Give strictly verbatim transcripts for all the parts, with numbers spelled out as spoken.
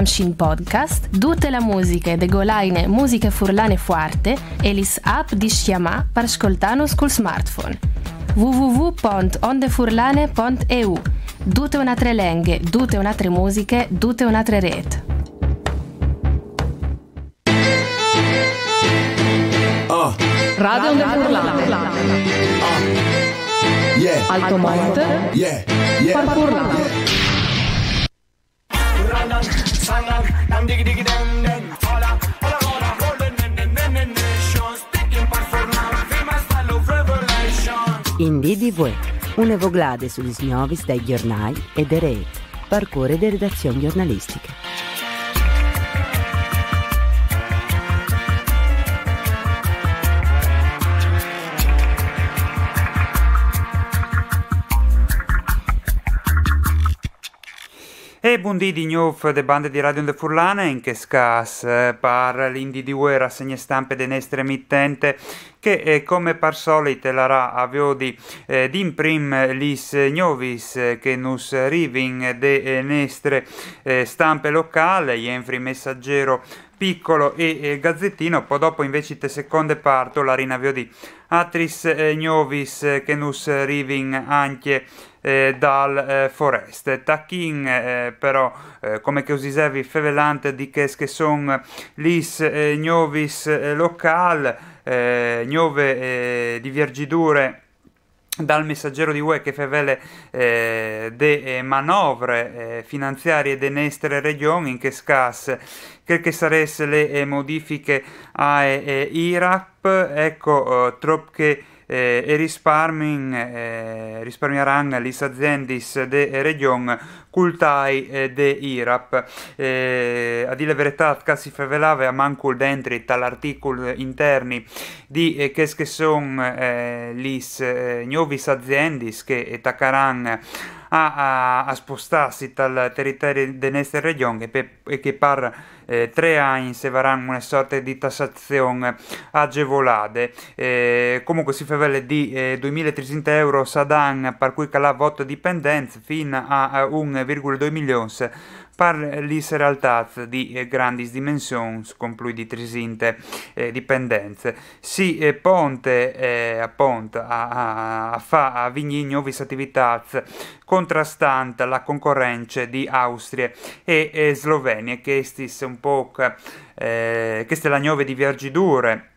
Shin podcast, dute la musiche de golaine Musiche Furlane Fuarte e lis app di sciamà par scoltanus cul smartphone. www.ondefurlane.eu. Dute un'altre lenghe, dute un'altre musiche, dute un'altre ret. Ah, Radio Onde Furlane. Ah, yeah, Alto Monte. Yeah, yeah. Par Furlan. In dì di vuê, une voglade su lis gnovis dai gjornâi e de rêt, par cure de redazion gjornalistiche. E bundì di gnûf de bande di Radio Onde Furlane, in chest câs eh, par l'indi di vuê rassegne stampe de nestre emittente che eh, come par solit larà a viodi eh, d'imprim lis gnovis che nus rivin de nestre stampe locale, jenfri Messaggero Piccolo e Gazzettino, po dopo invezit te seconde part o larìn a viodi atris gnovis che nus rivin ancje eh, dal eh, Forest. Tachin eh, però, eh, come che us disevi, fevelant di chês che son lis eh, gnovis eh, locâl, eh, gnove eh, di viergidure dal Messaggero di vuê che fevele eh, de eh, manovre eh, finanziarie de nestre region, in chest câs chê che sarès le eh, modifiche ae eh, IRAP, eco, eh, trop che eh, e risparmin, eh, risparmiaran lis aziendis de region cul tai eh, de IRAP. Eh, a dî la veretât, ca si fevelave a mancul dentri tal articul interni di eh, chês che son eh, lis eh, gnovis aziendis che eh, tacaran a, a, a spostâsi tal teritori de nestre region e, pe, e che par eh, trê agns e varan une sorte di tassazion agevolade. Eh, comunque si fevele di eh, doi mil e tresinte euros ad an par cui che al à vot dipendents fin a, a un virgule doi milions par lis realtâts di eh, grandis dimensions cun plui di tresinte eh, dipendents. Si eh, ponte eh, apont a, a, a fâ a vignî gnovis ativitâts contrastant la concorence di Austrie e, e Slovenie. Chestis un pôc, eh, cheste e je la gnove di viergidure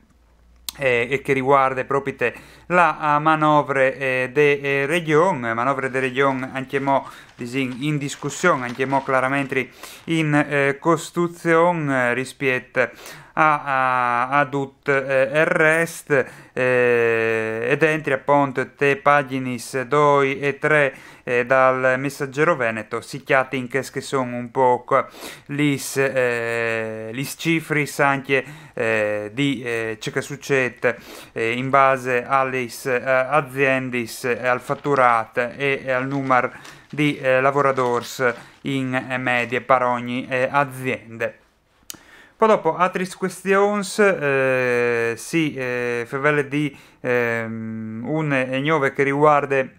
eh, e che riguarde propite la eh, manovre eh, de eh, region, manovre de region ancjemò disìn in discussion, ancjemò claramentri in eh, costruzion eh, rispiet a, a, a dut eh, il rest eh, e dentri apont te pagjinis doi e trê eh, dal Messaggero Veneto si cjatin chês che son un pôc lis, eh, lis cifris ancje eh, di eh, ce che sucêt eh, in base a lis eh, aziendis, eh, al faturât e, e al numar di eh, lavoradôrs in eh, medie par ogni eh, aziende. Po dopo atris cuestions, eh, si eh, fevele di ehm, une gnove che riguarde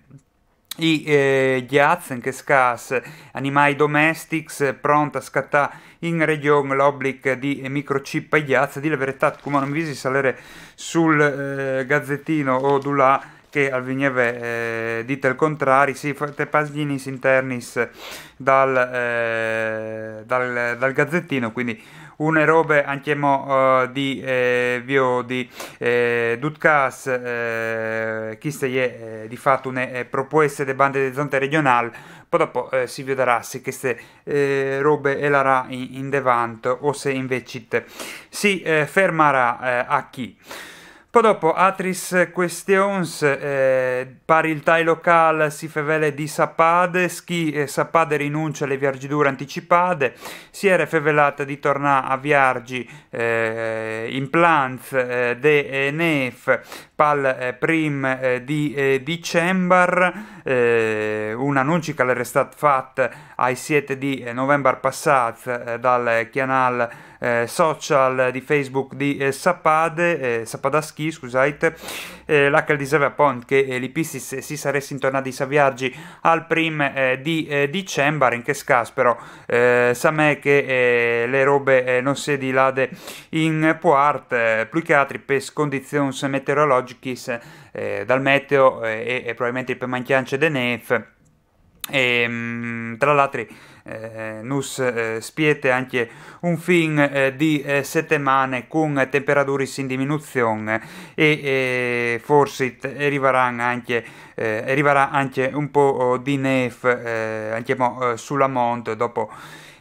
i eh, gjats, in chest câs animâi domestics, pront a scatâ in region l'oblic di microchip ai gjats. A dî la veretât, cumò no mi visi se al jere sul eh, Gazzettino o dulà che al vigneve eh, dit il contrari, sì, te pagjinis internis dal, eh, dal, dal Gazzettino, quindi une robe ancjemò eh, di eh, viodi. Eh, dut câs, eh, chiste e je eh, di fat une eh, propueste de bande de zonte regionâl, po dopo eh, si viodarà se cheste eh, robe e larà in, in devant o se invezit si eh, fermarà eh, achì. Po dopo atris cuestions, eh, par il tai locâl si fevele di Sapade, chi eh, Sapade rinunce a le viergidure anticipade, si jere fevelât di tornâ a viergi eh, in planz eh, de eh, nêf pal eh, prim eh, di eh, dicembar, eh, un anunci che al jere stât fat ai siet di eh, novembar passât eh, dal cjanâl eh, social di Facebook di eh, Sapade, eh, Sapadaschi, scusate, eh, là che el diseva apont che eh, li pistis si saressin tornadis a viargi al prim eh, di eh, dicembar. In chest cas però eh, samè che eh, le robe eh, no sedi lade in puart, eh, plui che altri pes condiziuns meteorologichis eh, dal meteo eh, e, e probabilmentri pe mancjança de nêf. E, mm, tra l'altri eh, nus eh, spiete ancje un fin eh, di eh, setemane cun temperaturis in diminuzion e, e forsit e rivarà ancje eh, e rivarà ancje un po' di nêf eh, ancje mo eh, sul amont dopo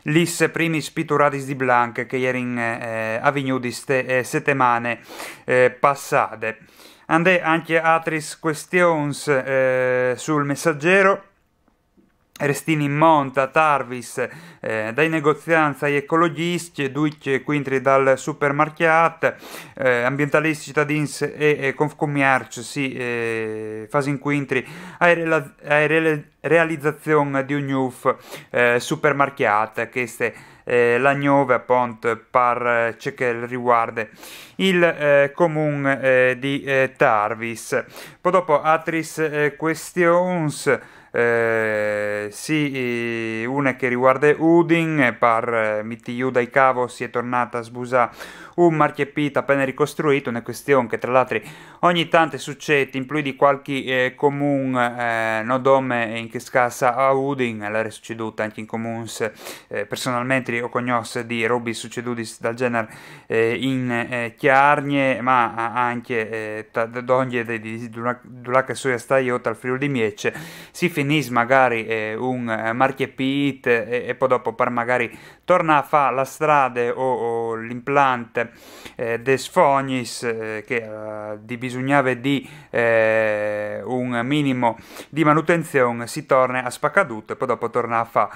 lis primis pituradis di blanc che jerin eh, avignudis ste eh, setemane eh, passade. Andè ancje atris cuestions eh, sul Messaggero. Restìn in mont a Tarvis eh, dai negoziants ai ecologjiscj, ducj cuintri dal supermarcjât, eh, ambientaliscj, citadins e, e Confcomierç si eh, fasin cuintri ai, rela- ai rele- realizazion di un gnûf eh, supermarcjât. Cheste eh, la gnove apont par eh, ce che riguarde il eh, comun eh, di eh, Tarvis. Po dopo atris eh, cuestions, eh, sì, eh, une che riguarde Udin, eh, par eh, miti jù dai cavos si è tornât a sbusâ un marcjepît apene ricostruît, une cuestion che tra l'altri ogni tant e sucêt in plui di cualchi eh, comun, eh, no dome in chest câs a Udin, al jere sucedût ancje in comuns, eh, personalmentri o cognòs di robis sucedudis dal gjenar eh, in eh, Cjargne, ma a- ancje eh, ta- dongje de, di, dulà, dulà che o soi a stâ jo tal Friûl di Mieç, si finìs magari eh, un eh, marcjepît e, e po dopo par magari tornâ a fâ la strade o, o l'implant eh, des fognis eh, che eh, di bisugnave di eh, un minimo di manutenzion, si torne a spacâ dut e po dopo tornâ a fâ.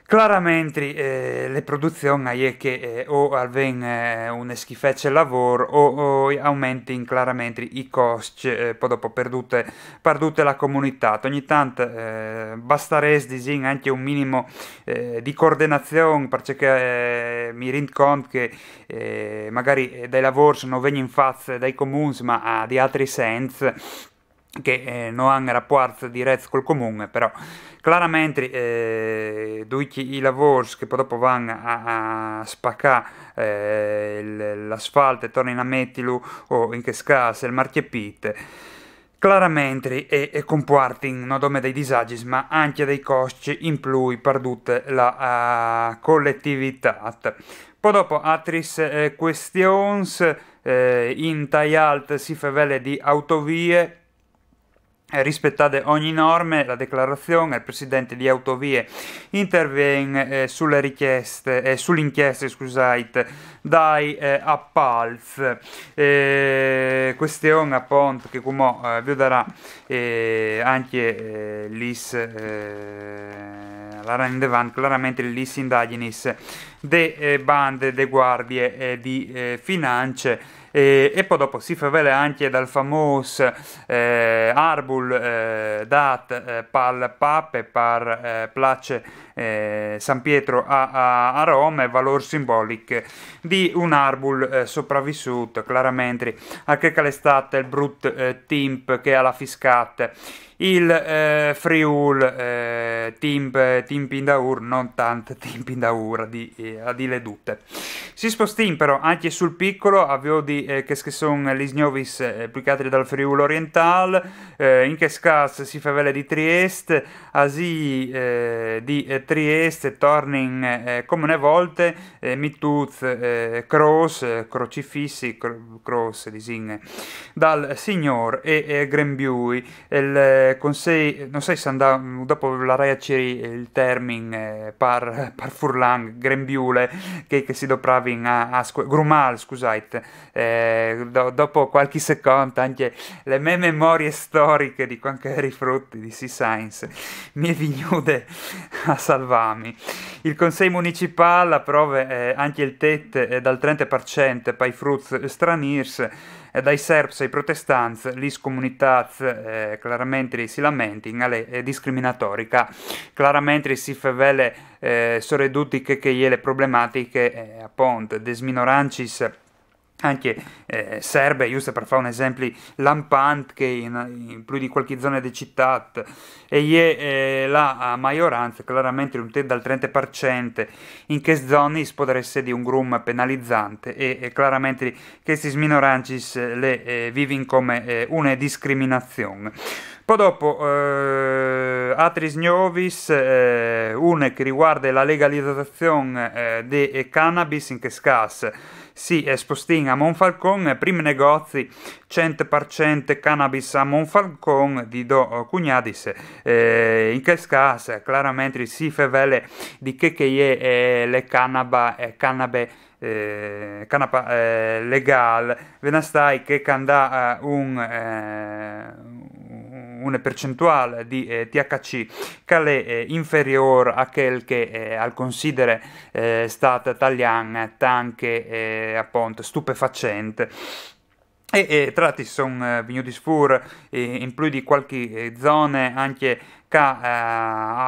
Claramentri eh, le produzion e je che eh, o al ven eh, une schifece lavôr o, o aumentin claramentri i coscj eh, po dopo par dute, par dute la comunitât. Ogni tant eh, bastarès, disìn, ancje un minimo eh, di coordenazion, parcè che eh, mi rind cont che eh, magari eh, dai lavôrs no vegnin fats dai comuns, ma a di altris ents che eh, no àn rapuarts direts cul comun, però claramentri eh, ducj i lavôrs che po dopo van a, a spacâ eh, il- l'asfalt e tornin a metilu, o in chest câs il marcjepît, claramentri e, e compuartin no dome dai disagis, ma ancje dai coscj in plui par dute la eh, coletivitât. Po dopo atris eh, cuestions, eh, in Taialt si fevele di autovie, eh, rispetade ogni norme, la declarazion, il president di Autovie interven eh, sule richeste, eh, su l'inchieste, scusait, dai eh, apalts. Eh, cuestion apont che cumò eh, viodarà eh, ancje eh, lis eh, larà indevant claramentri lis indagjinis de eh, bande de guardie eh, di eh, finance. E, e po dopo si fevele ancje dal famôs eh, arbul eh, dât eh, pal Pape par eh, place eh, San Pietro a, a, a Rome, valôr simbolic di un arbul eh, sopravissût claramentri a chel che al è stât il brut eh, timp che al à fiscât il eh, Friûl, eh, timp, timp indaûr, no tant timp indaûr, a dî, eh, a dîle dute. Si spostìn però ancje sul picul, a viodi eh, chês che a son lis gnovis eh, plui che altri dal Friûl orientâl, eh, in chest câs si fevele di Triest, asîi eh, di eh, Triest tornin eh, come une volte eh, mitûts eh, crôs, eh, crocifissi, cro- crôs, disìn, dal Signôr e, e grembiûi. Il eh, consei, no sai se and- dopo o larai a cirî il termin eh, par, par furlan, grembiule, che, che si dopravin a, a scu- grumâl, scusait. Eh, do- dopo cualchi secont ancje le mê memorie storiche di cuant che o jeri frut di sîs agns mi è vignude a Salvami. Il Consei Municipâl al aprove, eh, ancje il tet, eh, dal trente par cent pai fruts stranîrs, eh, dai serbs ai protestants, lis comunitâts, eh, claramentri si lamentin, al è, eh, discriminatori, ca claramentri si fevele, eh, soredut di chê che e je la problematiche, eh, apont, des minorancis ancje, eh, serbe, juste par fâ un esempli lampant, che in, in plui di cualchi zone de citât e je, eh, la, eh, maiorance, claramentri un tet dal trente par cent in chês zonis al podarès jessi un grum penalizant e, e claramentri chestis minorancis le, eh, vivin come, eh, une discriminazion. Po dopo, eh, atris gnovis, eh, une che rivuarde la legalizazion, eh, de, eh, cannabis, in chest câs si, eh, spostìn a Monfalcon, eh, prin negozi cent par cent cannabis a Monfalcon, di doi, eh, cugnadis, eh, in chest câs claramentri si fevele di chê che e je, eh, la cannaba, eh, cannabe, eh, canapa, eh, legâl, ven a stâi che cant a, eh, un, eh, une percentuâl di, eh, T H C che al è, eh, inferiôr a chel che, eh, al considere, eh, Stât talian tant che, eh, apont, stupefacent. E, e tra l'altri a son, eh, vignudis fûr, eh, in plui di cualchi, eh, zone, ancje ca, eh,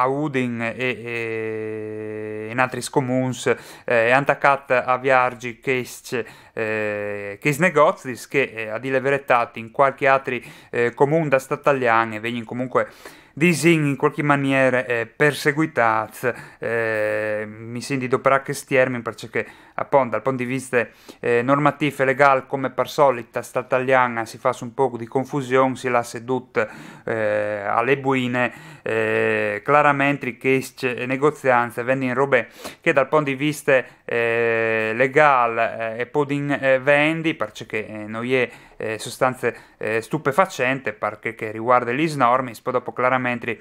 a Udin e, e in altris comuns, eh, e àn tacât a viarzi chescj, eh, chescj negozis che, eh, a dî la veretât, in cualchi altri, eh, comun dal Stât talian a vegnin comuncue, disìn, in cualchi maniere, eh, perseguitâts, eh, mi sint di doperâ chest tiermin parcè che, apont, dal pont di viste, eh, normatîf e legâl, come par solit, tal Stât talian si fâs un pôc di confusion, si lasse dut, eh, a la buine, eh, claramentri chescj negoziants a vendin robe che dal pont di viste, eh, legâl, eh, e podin, eh, vendi, parcè che, eh, no je, eh, sostanze, eh, stupefacente, parcè che e rivuarde lis normis, po dopo claramentri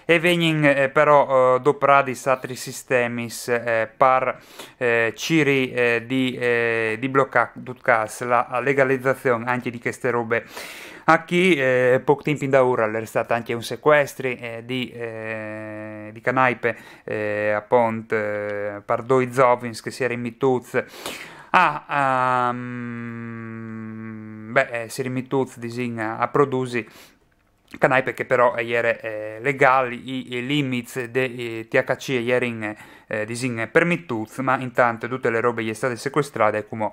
a vegnin, eh, però, eh, dopradis altris sistemis, eh, par, eh, cirî, eh, di, eh, di blocâ, dut câs, la legalizazion ancje di cheste robe. Achì, eh, pôc timp indaûr al jere stât ancje un secuestri, eh, di, eh, di canaipe, eh, apont, eh, par doi zovins che si jerin metûts a, a, mm, beh, eh, si jerin metûts, disìn, a, a produsi canaipe, che però e jere, eh, legâl, i, i limits dai, eh, T H C a jerin, eh, disìn, permetûts, ma intant dute la robe e je stade secuestrade e cumò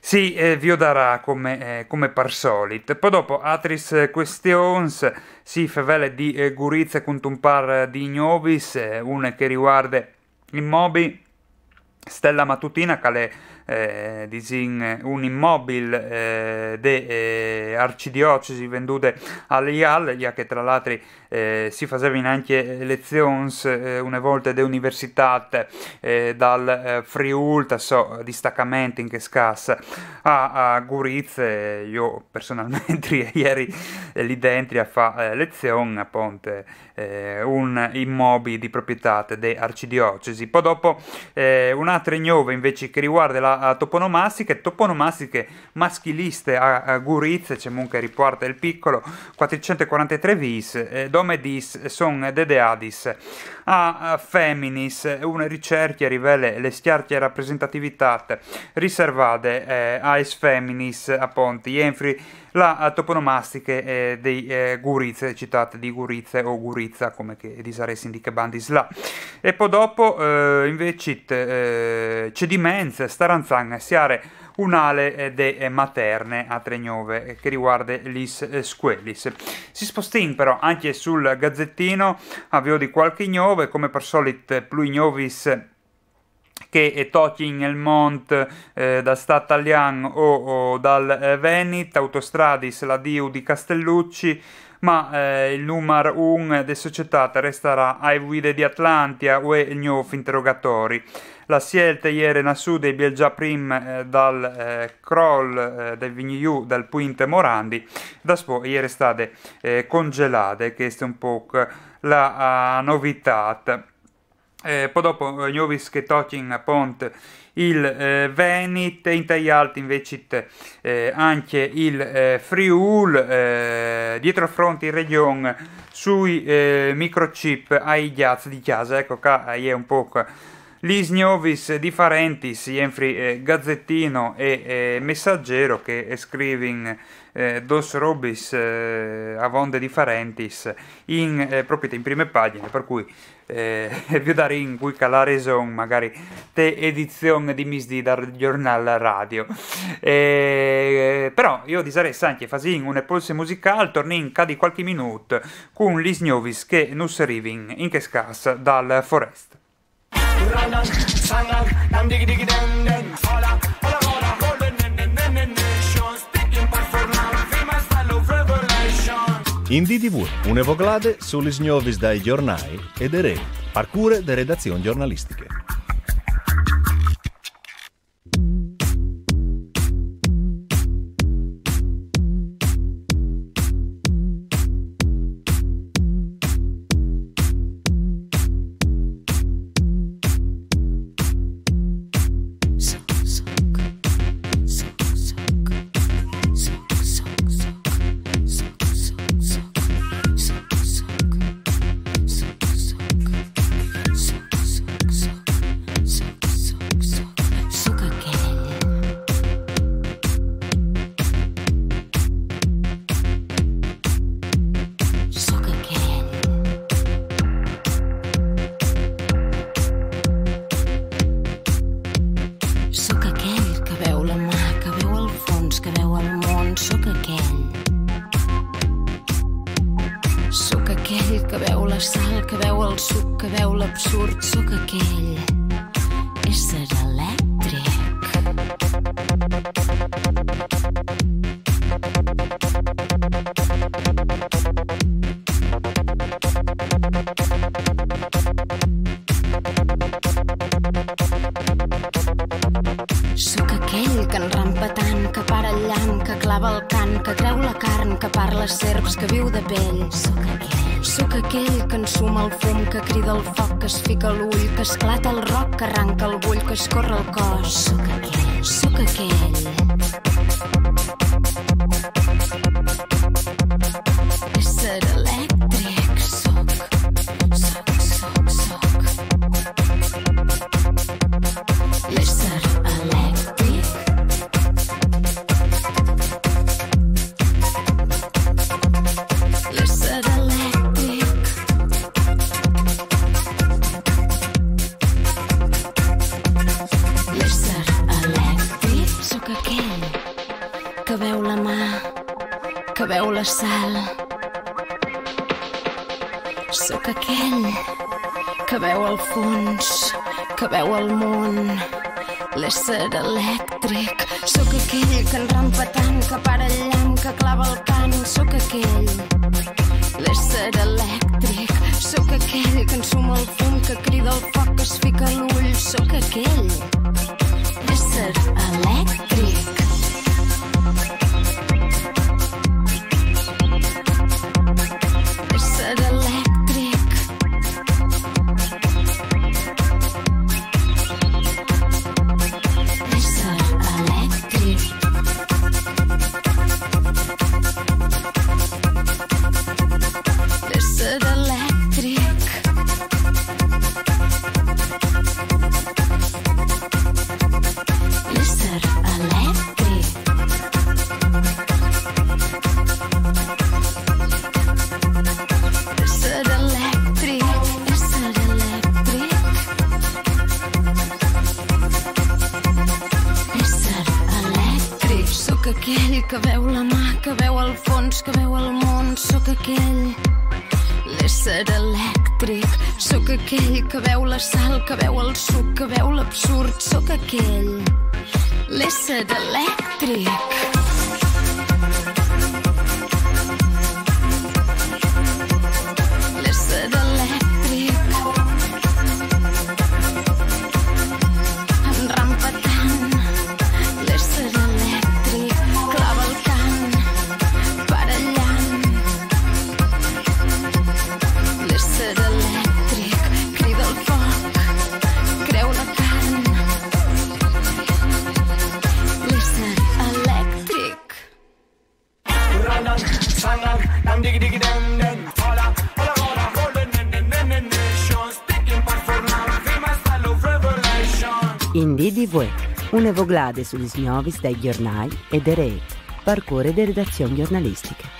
si, eh, viodarà come, eh, come par solit. Po dopo, altris, eh, cuestions, si fevele di, eh, Gurize cuntun pâr di gnovis, eh, une che e rivuarde l'immobi Stella Matutina, che al è, eh, disìn, un immobil, eh, de, eh, arcidiocesi vendude a la JAL, ja che tra l'altri, eh, si fasevin ancje lezions, eh, une volte de universitât, eh, dal, eh, Friûl, tal so distacament in chest câs a, a Gurize, jo personalmentri o jeri, eh, li dentri a fâ, eh, lezion, apont, eh, un immobi di proprietât de arcidiocesi. Po dopo, eh, une altre gnove invezit che e rivuarde la, la toponomastiche, toponomastiche maschiliste a, a Gurize, cemût che e ripuarte il Piccolo, cuatricent e cuarantetrê vis, eh, dome dîs a son dedicadis a, a feminis, une ricercje a rivele la scjare rapresentativitât riservade, eh, aes feminis, apont, jenfri la, eh, toponomastiche, eh, di, eh, Gurize, citât di Gurize o Guriza, come che o disaressin di chê bande là. E po dopo, eh, invezit, eh, Cedimenz, Staranzan, Siare, une ale, eh, de, eh, materne, altre gnove, eh, che e rivuarde lis, eh, scuelis. Si spostìn però ancje sul Gazzettino, a viodi cualchi gnove, come par solit, plui gnovis che e tocjin il mont, eh, dal Stât talian o, o dal, eh, Venit, Autostradis, l'adiu di Castellucci, ma, eh, il numar un de societât al restarà Ae Vuide di Atlantia, vuê il gnûf interrogatori. La sielte e jere nassude biel za prin, eh, dal, eh, crol, eh, dal vignî jù dal Puint Morandi, daspò e jere stade, eh, congelade, cheste un pôc la, ah, novitât. Eh, po dopo, eh, gnovis che tochin apont il, eh, Venit, e in tai alt invecit, eh, anche il, eh, Friul, eh, dietro front in region sui, eh, microchip ai giaz di casa. Ecco, ca, eh, è un po' lis gnovis diferentis, jenfri, eh, Gazzettino e, eh, Messaggero che, eh, scrivin, eh, dos robis, eh, avonde diferentis in, eh, proprio in prime pagine, per cui, eh, vi darin in cui calare son magari te edizion di misdì dal giornal radio. Eh, però io disarei anche fasin une polse musical, tornin ca di qualche minut con lis gnovis che nus rivin in che scas dal Forest. In D D V, une voglade su lis gnovis dai giornai e de rei, par cure de redazion giornalistiche. Di vuê, une voglade su lis gnovis dai gjornâi e de rêt, par cure de redazion gjornalistiche.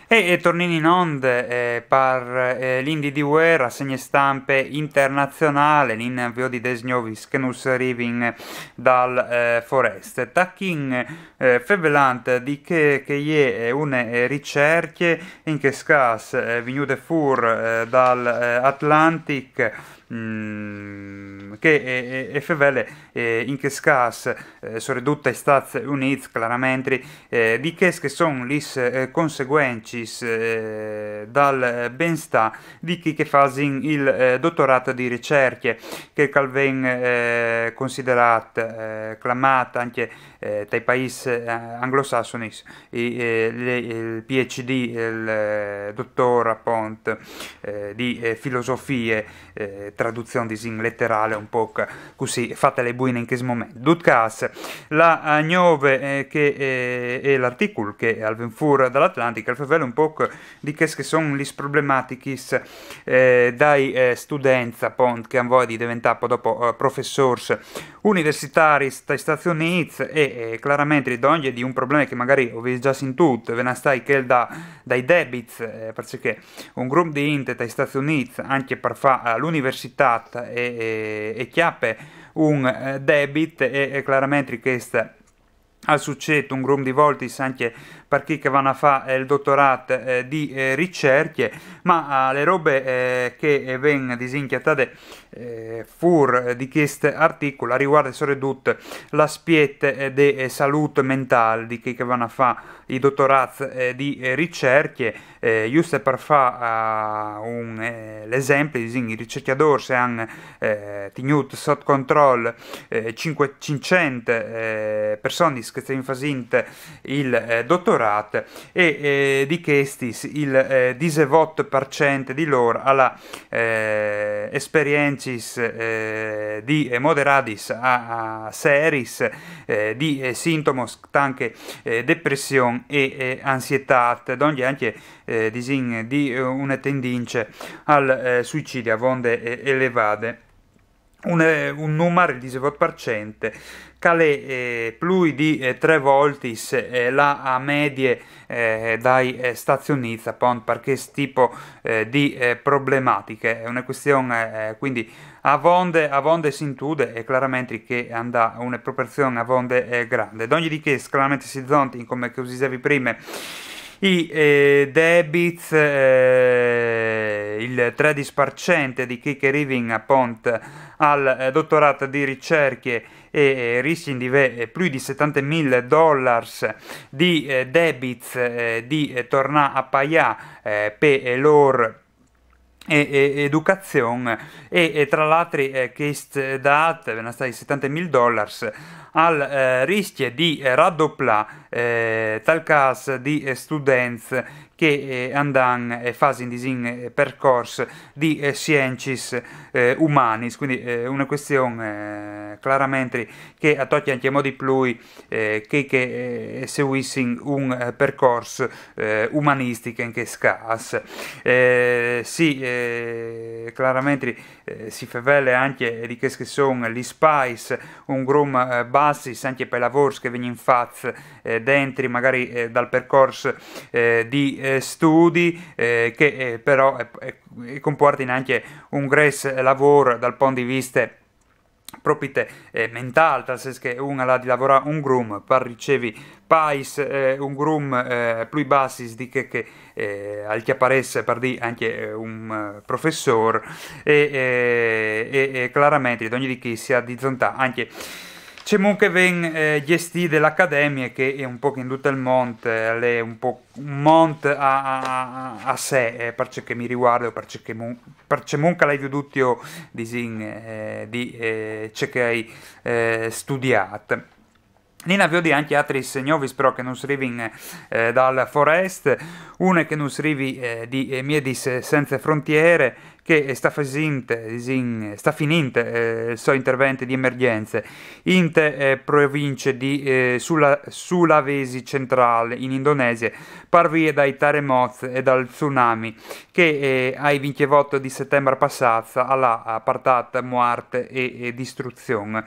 E, e tornìn in onde, eh, par, eh, l'indi di vuê, rassegne stampe internazionale, in viodi des gnovis che nus rivin dal, eh, forest. Tachìn, eh, fevelant di chê che e je, eh, une, eh, ricercje, in chest câs, eh, vignude fûr, eh, dal, eh, Atlantic, mm, che e, e, e fevele, eh, in chest câs, eh, soredut tai Stâts Unîts, claramentri, eh, di chês che a son lis, eh, conseguencis, eh, dal, eh, benstâ di chei che a fasin il, eh, dotorât di ricercje, che al ven, eh, considerât, eh, clamât ancje, eh, tai paîs, eh, anglosassonis, i, eh, le, il P H D, il, eh, dotôr, apont, eh, di, eh, filosofie, eh, traduzion, disìn, leterale, un pôc cussì, fatele buine in chest moment. Dut câs, la, eh, gnove, eh, che, eh, e l'articul che al ven fûr dal Atlantic al fevele un pôc di chês che a son lis problematichis, eh, dai, eh, students, apont, che a àn voie di deventâ po dopo, eh, professôrs universitaris tai Stâts Unîts e, eh, claramentri dongje di un probleme che magari o vês za sintût, ven a stâi chel da, dai debits, eh, parcè che un grum di int tai Stâts Unîts, ancje par fâ, eh, l'universitât, e, e, e cjape un, eh, debit e, e claramentri chest al sucêt un grum di voltis ancje par chei che a van a fâ, eh, il dotorât, eh, di, eh, ricercje, ma, ah, le robe, eh, che, eh, ven, disìn, cjatade, eh, fûr, eh, di chest articul a riguarde soredut l'aspiet, eh, de, eh, salût mentâl di chei che a van a fâ i dotorâts, eh, di, eh, ricercje, eh, juste par fâ, eh, un, eh, l'esempli, disìn, i ricercjadôrs a àn, eh, tignût sot control, eh, cinc, cinccent, eh, personis che a stavin fasint il, eh, dotorât e, eh, di chestis il, eh, disevot par cent di lôr al à, eh, esperiencis, eh, di, eh, moderadis a, a seris, eh, di, eh, sintomos tant che, eh, depression e, eh, ansietât, dongje ancje, eh, disìn, di, eh, une tendince al, eh, suicidi avonde, eh, elevade. Un, eh, un numar, il disevot par cent, che al è, eh, plui di, eh, trê voltis, eh, la, a medie, eh, dai, eh, Stâts Unîts, apont, par chest tipo, eh, di, eh, problematiche. Al è une cuestion, eh, eh, cuindi avonde, avonde sintude e claramentri che e à une proporzion avonde, eh, grande. Dongje di chest, claramentri si zontin, come che us disevi prime, i, eh, debits, eh, il tredis par cent di chei che a rivin, apont, al, eh, dotorât di ricercje e, eh, a riscjin di vê, eh, plui di setante mil dolars di, eh, debits, eh, di, eh, tornâ a paiâ, eh, pe, eh, lôr e, e, educazion e, e tra l'altri, eh, chest dât, ven a stâi setante mil dolars, al, eh, riscje di, eh, radoplâ, eh, tal câs di, eh, students che, eh, a àn, eh, fasin, disìn, eh, percors di, eh, siencis, eh, umanis, cuindi, eh, une cuestion, eh, claramentri che e tocje ancjemò di plui, eh, chei che, eh, seguissin un, eh, percors, eh, umanistic in chest câs. Eh, sì, eh, claramentri, eh, si fevele ancje di chês che a son lis pais un grum, eh, bassis, ancje pai lavôrs che a vegnin fats, eh, dentri magari, eh, dal percors, eh, di, eh, studi, eh, che, eh, però, eh, eh, a compuartin ancje un gres lavôr dal pont di viste propit, eh, mentâl, tal sens che un al à di lavorâ un grum par ricevi pais, eh, un grum, eh, plui bassis di chê che, eh, al cjaparès, par dî, ancje, eh, un, eh, professôr, e, eh, e, e claramentri, dongje di chì si à di zontâ ancje cemût che ven, eh, gjestide la academie, che al è un pôc in dut il mont, eh, al è un pôc un mont a, a, a, a se, eh, par ce che mi riguarde, o par ce che mu-, par cemût che o ai viodût jo, disìn, eh, di, eh, ce che o ai, eh, studiât. Lì na viodi ancje atris gnovis, però, che nus rivin, eh, dal Far East, une che nus rivi, eh, di, eh, Miedis Senze Frontiere, che, eh, sta fasint, disin, sta finint, eh, il so intervent di emergjence inte, eh, province di, eh, Sula-, Sulawesi Centrale, in Indonesie, par vie dai taremots e dal tsunami, che, eh, ai vincjevot di Setembar passât al à puartât muart e, e distruzion.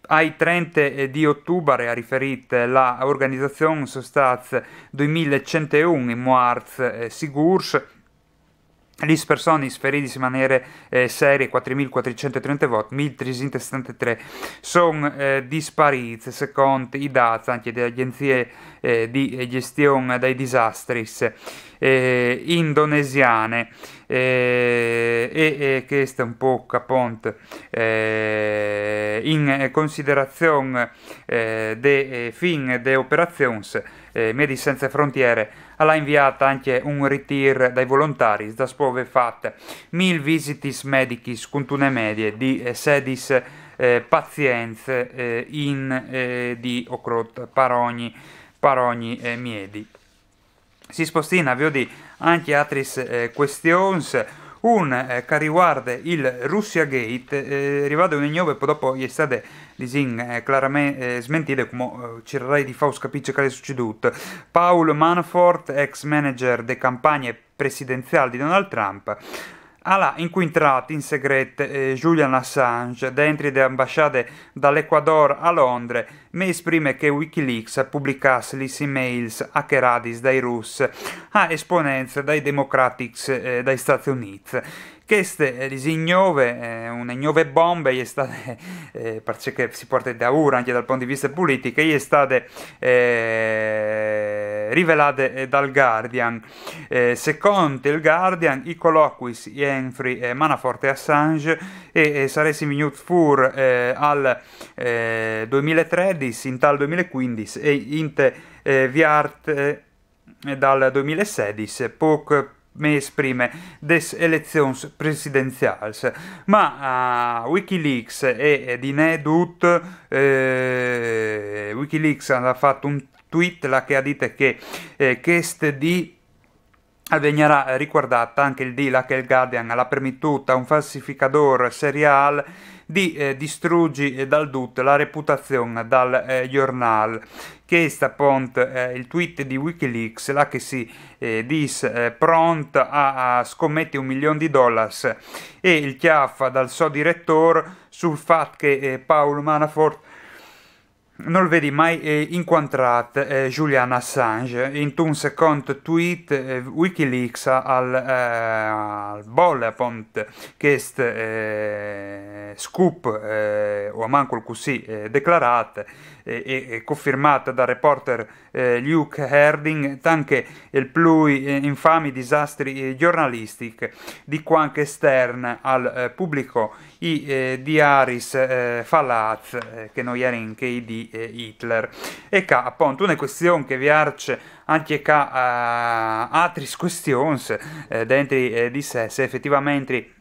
Ai trente di Otubar, e à riferît la organizazion, a son stâts doi mil cent e un i muarts, eh, sigûrs. Lis personis feridis in maniere, eh, serie, cuatri mil cuatricent e trentevot, mil tresint e setantetrê a son, eh, disparîts, secont i dâts ancje de agjenzie, eh, di, eh, gjestion dai disastris, eh, indonesiane. Eh, e, e chest un pôc, apont, eh, in, eh, considerazion, eh, de, eh, fin de operazions, eh, Miedis Senze Frontiere al à inviât ancje un ritîr dai volontaris, daspò vê fat mil visitis medichis cuntune medie di, eh, sedis, eh, pazients, eh, in, eh, dì o crôt par ogni, par ogni, eh, miedi. Si spostìn a viodi ancje atris, eh, cuestions. Un, eh, che al rivuarde il Russia Gate, eh, e je rivade une gnove, po dopo e je stade, disin, eh, claramen-, eh, smentide, cumò, eh, cirarei di fâus capî ce che al è sucedût. Paul Manafort, ex manager de campagne presidenziâl di Donald Trump, al à incuintrât in segret, eh, Julian Assange dentri de ambasciade dal Ecuador a Londre, mês prime che Wikileaks al publicàs lis e-mails hackeradis dai russ a esponents dai democratics, eh, dai Stâts Unîts. Cheste, eh, disin, gnove, eh, une gnove bombe, e je stade, eh, parcè che si puarte daûr ancje dal pont di viste politiche, e je stade, eh, rivelade, eh, dal Guardian. Eh, secont il Guardian, i coloquis jenfri, eh, Manafort e Assange, eh, eh, a saressin vignûts fûr, eh, al, eh, doi mil e tredis, intal doi mil e cuindis e inte, eh, viart, eh, dal doi mil e sedis, pôc mês prime des elezions presidenziâls. Ma, eh, Wikileaks e, e di ne dut, eh, Wikileaks al à fat un tweet là che al à dit che, eh, chest dì al vegnarà ricuardât ancje il dì là che il Guardian al à permetût a un falsificadôr seriâl di, eh, distrugi, eh, dal dut la reputazion dal, eh, gjornâl. Chest, apont, eh, il tweet di Wikileaks, là che si, eh, dîs, eh, pront a, a scometi un milion di dolars, e il cjâf dal so diretôr sul fat che, eh, Paul Manafort nol vedi mai, eh, incuintrât, eh, Julian Assange. Intun secont tweet, eh, Wikileaks al, eh, al bole, apont, chest, eh, scoop, eh, o almancul cussì, eh, declarât, eh, e, e confirmât dal reporter, eh, Luke Harding, tant che il plui, eh, infami disastri, eh, gjornalistic di cuant che Stern al, eh, publicò i, eh, diaris, eh, falâts, eh, che no jerin chei di, eh, Hitler. E ca, apont, une cuestion che e vierç ancje ca, eh, atris cuestions, eh, dentri, eh, di se, se efetivamentri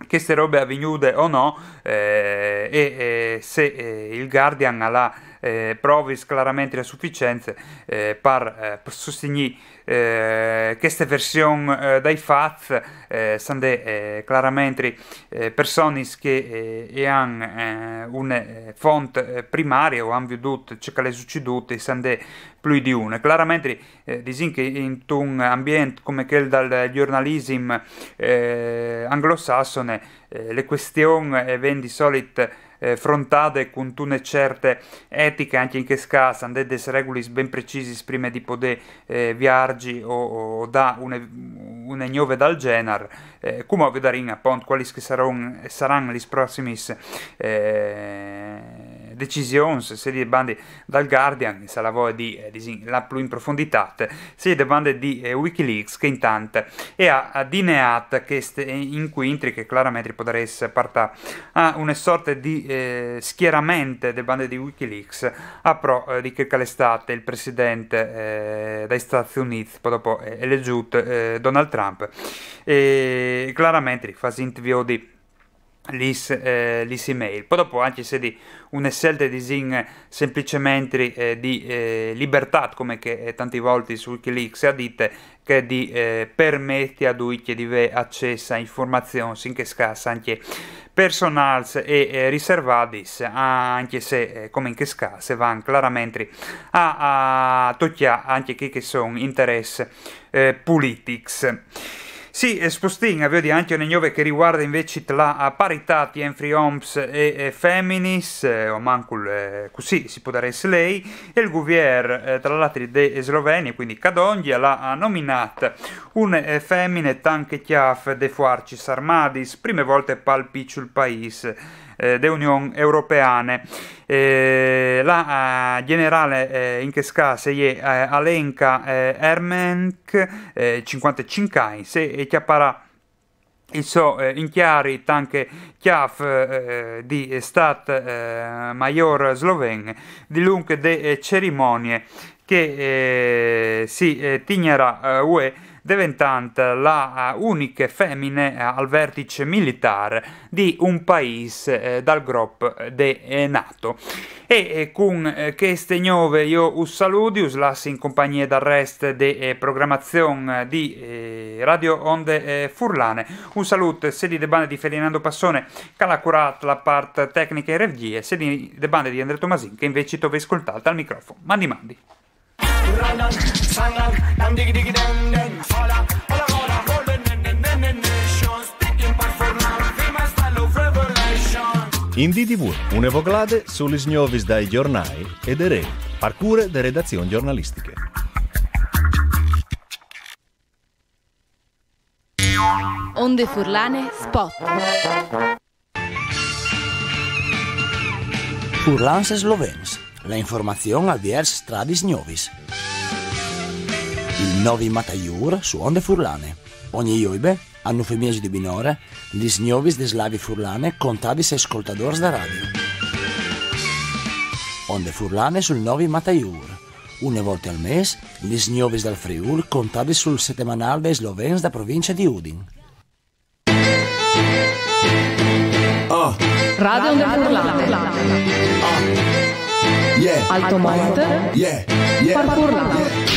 cheste robe e je vignude o no, eh, e, e se, eh, il Guardian al à, eh, provis claramentri a suficience, eh, par, eh, par sostignî, eh, cheste version, eh, dai fats, eh, a son, eh, claramentri, eh, personis che, eh, e àn, eh, une, eh, font, eh, primarie, o àn viodût ce che al è sucedût, e a son plui di une. Claramentri, eh, disin che intun ambient come chel dal gjornalisim, eh, anglosassone, eh, lis cuestions, eh, a ven di solit, eh, frontadis cuntune certe etiche, ancje in chest câs, a àn des regulis ben precisis prime di podê, eh, viarzi o, o dâ une, une gnove dal gjenar. Eh, cumò o vedarìn, apont, cualis che a saron, a saran lis prossimis, eh, decisions, se di bande dal Guardian, se al à voie di, eh, disin, lâ plui in profonditât, se di bande di, eh, Wikileaks, che intant e à, à dineât chest, eh, incuintri che claramentri al podarès puartâ a une sorte di, eh, schierament de bande di Wikileaks a pro, eh, di chel che al è stât il president, eh, dai Stâts Unîts, po dopo, eh, elegjût, eh, Donald Trump. E claramentri fasint viodi lis, eh, lis email. Poi dopo, anche se di une selte, disìn, semplicementri, eh, di, eh, libertà, come che, eh, tanti volti su Wikileaks è dite, che di, eh, permeti a ducj di vê accès a informazions, in chest câs anche personâls e, eh, riservadis, anche se, eh, come in chest câs, a van clarementri a, a tocjâ anche chei che a son interès, eh, politics. Sì, eh, spostìn, a viodi anche une gnove che rivuarde invece la, eh, paritât jenfri oms e, e feminis, eh, o mancul, eh, cussì si podarès lei, e il guvier, eh, tra l'altri de Slovenie, quindi Cadongia, l'ha, eh, nominât une, eh, femine tant che cjâf de fuarcis armadis, prime volte pal piçul paîs, eh, de Union Europeane. Eh, la, eh, gjenerale, eh, in chest câs e je, eh, Alenka, eh, Ermenk, eh, cincuantecinc agns, e, e cjaparà il so, eh, incjari tant che cjâf, eh, di Stât, eh, Maiôr sloven, dilunc de, eh, cerimonie che, eh, si, eh, tignarà, eh, vuê, deventant la, eh, uniche femine, eh, al vertiç militâr di un paîs, eh, dal grop de, eh, NATO. E, eh, cun, eh, cheste gnove jo us saludi, us lassi in compagnie dal rest de, eh, programazion di, eh, Radio Onde, eh, Furlane. Un salût, sedi de bande di Ferdinando Passone, che al à curât la part tecniche in regjie, sedi de bande di André Tomasin, che invezit o vê scoltât al microfon. Mandi, mandi. In D D V, une voglade su lis gnovis dai gjornâi e de Rai, par cure de redazion gjornalistiche. Onde Furlane Spot. Furlans e slovens, la informazion a viers stradis gnovis. Il Novi Matajûr su Onde Furlane. Ogni joibe, a nûf e mieze di binore, lis gnovis de Slavie Furlane contadis ai scoltadôrs da radio. Onde Furlane sul Novi Matajûr. Une volte al mês, lis gnovis dal Friûl contadis sul setemanâl dai slovens da provincie di Udin. Ah, Radio Onde Furlane. Ah, yeah. Alto Monte. Yeah, yeah. Par Furlan. Yeah.